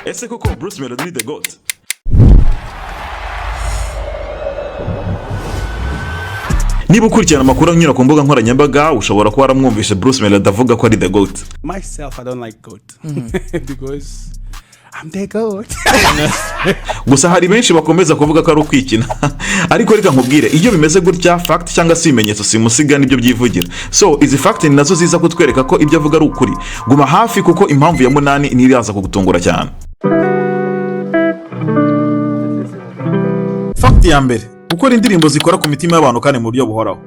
Ese koko Bruce Melody ni the GOAT? Niba ukurikirana amakuru anyura ku mbuga nkoranyambaga, ushobora kuba waramwumvishe Bruce Melody avuga ko ari the GOAT. Myself, I don't like goat because I'm the goat. Gusa hari benshi bakomeza kuvuga ko ari ukwikina, ariko reka nkubwire, iyo bimeze gutya, fact cyangwa se ibimenyetso simusiga nibyo byivugira. So izi fact ni nazo ziza kutwereka ko ibyo avuga ari ukuri. Guma hafi, kuko impamvu ya munani niyo iraza kugutungura cyane. Fact ya mbere: gukora indirimbo zikora ku mitima y'abantu kandi mu buryo buhoraho.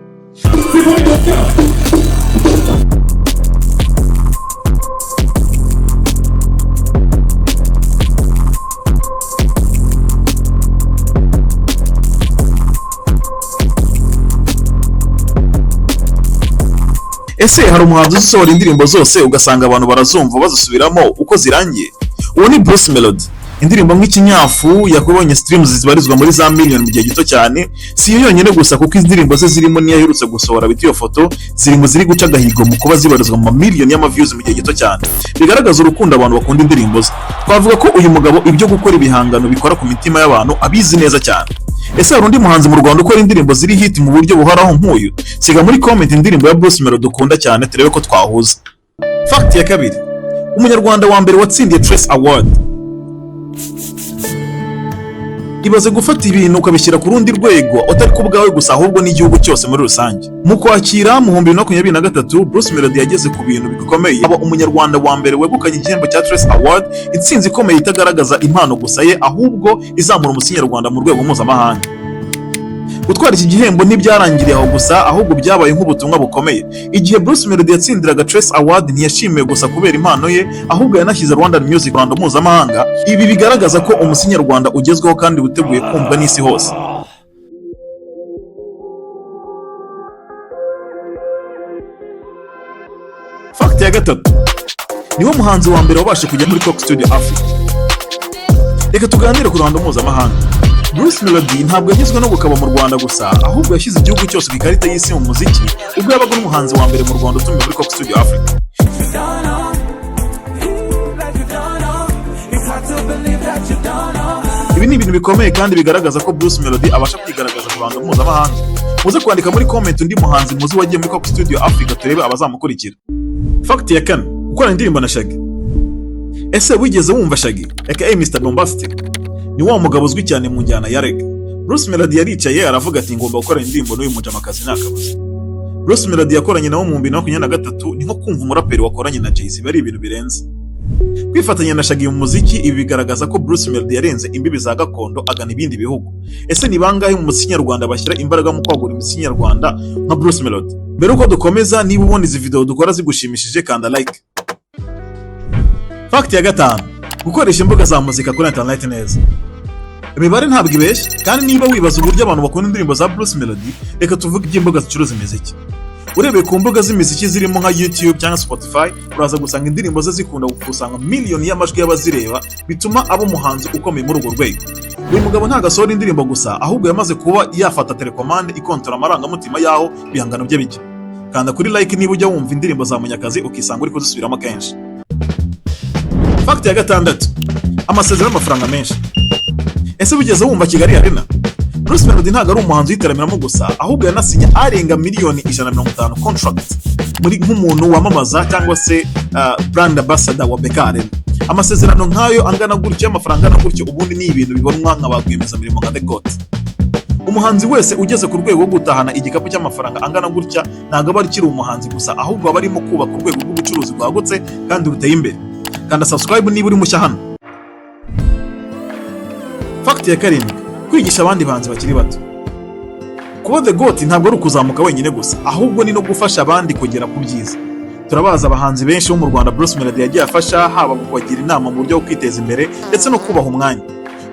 Ese hari umuhanzi usohora indirimbo zose ugasanga abantu barazumva bazisubiramo uko zirangiye? Uwo ni Bruce Melody. Indirimbo nk'Ikinyafu yakubonye streams zibarizwa muri za miliyoni mu gihe gito cyane. Si yo yonyine gusa, kuko indirimbo ze zirimo n'iyo aherutse gusohora bita Iyo Foto ziri mu ziri guca agahigo mu kuba zibarizwa mu mamiliyoni y'amaviews mu gihe gito cyane, bigaragaza urukundo abantu bakunda indirimbo ze. Twavuga ko uyu mugabo ibyo gukora ibihangano bikora ku mitima y'abantu abizi neza cyane. Ese hari undi muhanzi mu Rwanda ukora indirimbo ziri hit mu buryo buhoraho nk'uyu? Siga muri comment indirimbo ya Bruce Melody ukunda cyane, turebe ko twahuza. Fact ya kabiri: umunyarwanda wa mbere watsindiye Trace Award. Ibaze gufata ibintu ukabishyira ku rundi rwego, utari ku bwawe gusa, ahubwo n'igihugu cyose muri rusange. Mu Kwakira mu 2023, Bruce Melody yageze ku bintu bikomeye, aba umunyarwanda wa mbere wegukanye igihembo cya Trace Award, intsinzi ikomeye itagaragaza impano gusa ye, ahubwo izamura umuziki nyarwanda mu rwego mpuzamahanga. Gutwara iki gihembo ntibyarangiriye aho gusa, ahubwo byabaye nk'ubutumwa bukomeye. Igihe Bruce Melody yatsindiraga Trace Award, ntiyashimiwe gusa kubera impano ye, ahubwo yanashyize Rwandan Music Rwanda mpuzamahanga. Ibi bigaragaza ko umuziki nyarwanda ugezweho kandi witeguye kumvwa n'isi hose. Fact ya gatatu: niwe muhanzi wa mbere wabashe kujya muri Coke Studio Africa. Reka tuganire ku ruhando mpuzamahanga. Bruce Melody ntabwo yagizwe no gukaba mu Rwanda gusa, ahubwo yashyize igihugu cyose ku ikarita y'isi mu muziki, ubwo yabaga n'umuhanzi wa mbere mu Rwanda utumiwe muri Coke Studio Africa. You don't know, like you don't know. It's hard to believe that you don't know. Ibi ni ibintu bikomeye kandi bigaragaza ko Bruce Melody abasha kwigaragaza ku ruhando mpuzamahanga. Muze kwandika muri comment undi muhanzi muzi wagiye muri Coke Studio Africa, turebe abazamukurikira. Fact ya kane: gukorana indirimbo na Shaggy. Ese wigeze wumva Shaggy aka Mr Bombastic? Ni wa mugabo uzwi cyane mu njyana ya reggae. Bruce Melody yaricaye aravuga ati: "Ngomba gukora indirimbo n'uyu mujamakazi, nta kabuza." Bruce Melody yakoranye nawe mu 2023, ni nko kumva umuraperi wakoranye na Jay-Z, bari ibintu birenze. Kwifatanya na Shaggy mu muziki, ibi bigaragaza ko Bruce Melody yarenze imbibi za gakondo agana ibindi bihugu. Ese ni bangahe mu muziki nyarwanda bashyira imbaraga mu kwagura imiziki nyarwanda nka Bruce Melody? Mbere uko dukomeza, niba ubona izi video dukora zigushimishije, kanda like. Fact ya gatanu: gukoresha imbuga za muzika kuri internet neza. Imibare ntabwo ibeshya, kandi niba wibaza uburyo abantu bakunda indirimbo za Bruce Melody, reka tuvuge iby'imbuga zicuruza imiziki. Urebeye ku mbuga z'imiziki zirimo nka YouTube cyangwa Spotify, uraza gusanga indirimbo ze zikunda gukusanya miliyoni y'amajwi y'abazireba, bituma aba umuhanzi ukomeye muri urwo rwego. Uyu mugabo ntabwo asohora indirimbo gusa, ahubwo yamaze kuba yafata telekomande ikontora amarangamutima y'aho ibihangano bye bijya. Kanda kuri like niba ujya wumva indirimbo za Munyakazi ukisanga uri kuzisubiramo kenshi. Fact ya gatandatu: amasezerano y'amafaranga menshi. Ese wigeze wumva Kigali Arena? Bruce Melody ntabwo ari umuhanzi uyitaramiramo gusa, ahubwo yanasinye arenga miliyoni 150 contract muri nk'umuntu wamamaza cyangwa se brand ambassador wa BK Arena. Amasezerano nk'ayo angana gutyo, y'amafaranga angana gutyo, ubundi ni ibintu bibonwa nka ba rwiyemezamirimo nka The GOAT. Umuhanzi wese ugeze ku rwego rwo gutahana igikapu cy'amafaranga angana gutya ntabwo aba akiri umuhanzi gusa, ahubwo aba arimo kubaka urwego rw'ubucuruzi rwagutse kandi ruteye imbere. Kanda subscribe niba uri mushya hano. Fact ya karindwi: kwigisha abandi bahanzi bakiri bato. Kuba The GOAT ntabwo ari ukuzamuka wenyine gusa, ahubwo ni no gufasha abandi kugera ku byiza. Turabazi abahanzi benshi bo mu Rwanda Bruce Melody yagiye afasha, haba mu kubagira inama mu buryo bwo kwiteza imbere ndetse no kubaha umwanya.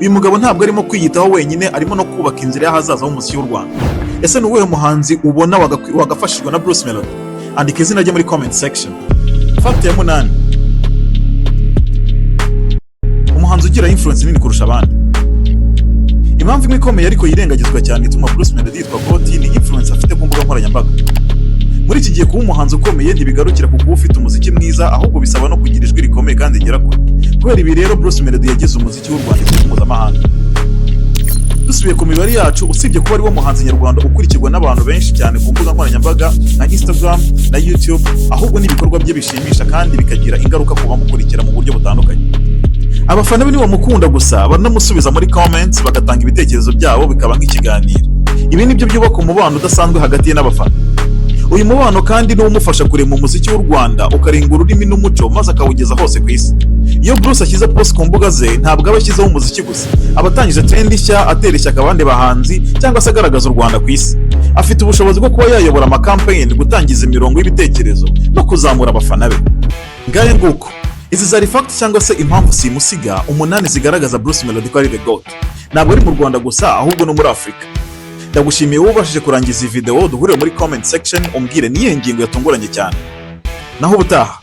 Uyu mugabo ntabwo arimo kwiyitaho wenyine, arimo no kubaka inzira y'ahazaza h'umuziki w'u Rwanda. Ese ni uwuhe muhanzi ubona wagafashijwe na Bruce Melody? Andika izina rye muri comment section. Fact ya munani: umuhanzi ugira influence nini kurusha abandi. Impamvu imwe ikomeye ariko yirengagizwa cyane ituma Bruce Melody yitwa GOAT ni influence afite ku mbuga nkoranyambaga. Muri iki gihe, kuba umuhanzi ukomeye ntibigarukira ku kuba ufite umuziki mwiza, ahubwo bisaba no kugira ijwi rikomeye kandi rigera kure. Kubera ibi rero, Bruce Melody yagize umuziki w'u Rwanda isoko mpuzamahanga. Dusubiye ku mibare yacu, usibye kuba ari wo muhanzi nyarwanda ukurikirwa n'abantu benshi cyane ku mbuga nkoranyambaga nka Instagram na YouTube, ahubwo n'ibikorwa bye bishimisha kandi bikagira ingaruka ku bamukurikira mu buryo butandukanye. Abafana be ntibamukunda gusa, baranamusubiza muri comments, bagatanga ibitekerezo byabo, bikaba nk'ikiganiro. Ibi nibyo byubaka umubano udasanzwe hagati ye n'abafana. Uyu mubano kandi niwo umufasha kurema umuziki w'u Rwanda ukarenga ururimi n'umuco, maze akawugeza hose ku isi. Iyo Bruce ashyize post ku mbuga ze, ntabwo aba ashyizeho umuziki gusa, aba atangije trend nshya, atera ishyaka abandi bahanzi cyangwa se agaragaza u Rwanda ku isi. Afite ubushobozi bwo kuba yayobora amakampeyini, gutangiza imirongo y'ibitekerezo no kuzamura abafana be. Ngahe nguko, izi zari fact cyangwa se impamvu simusiga umunani zigaragaza Bruce Melody ko ari the GOAT, ntabwo ari mu Rwanda gusa, ahubwo no muri Afurika. Ndagushimiye wowe ubashije kurangiza iyi video. Duhurire muri comment section, umbwire niyihe ngingo yatunguranye cyane. Naho ubutaha.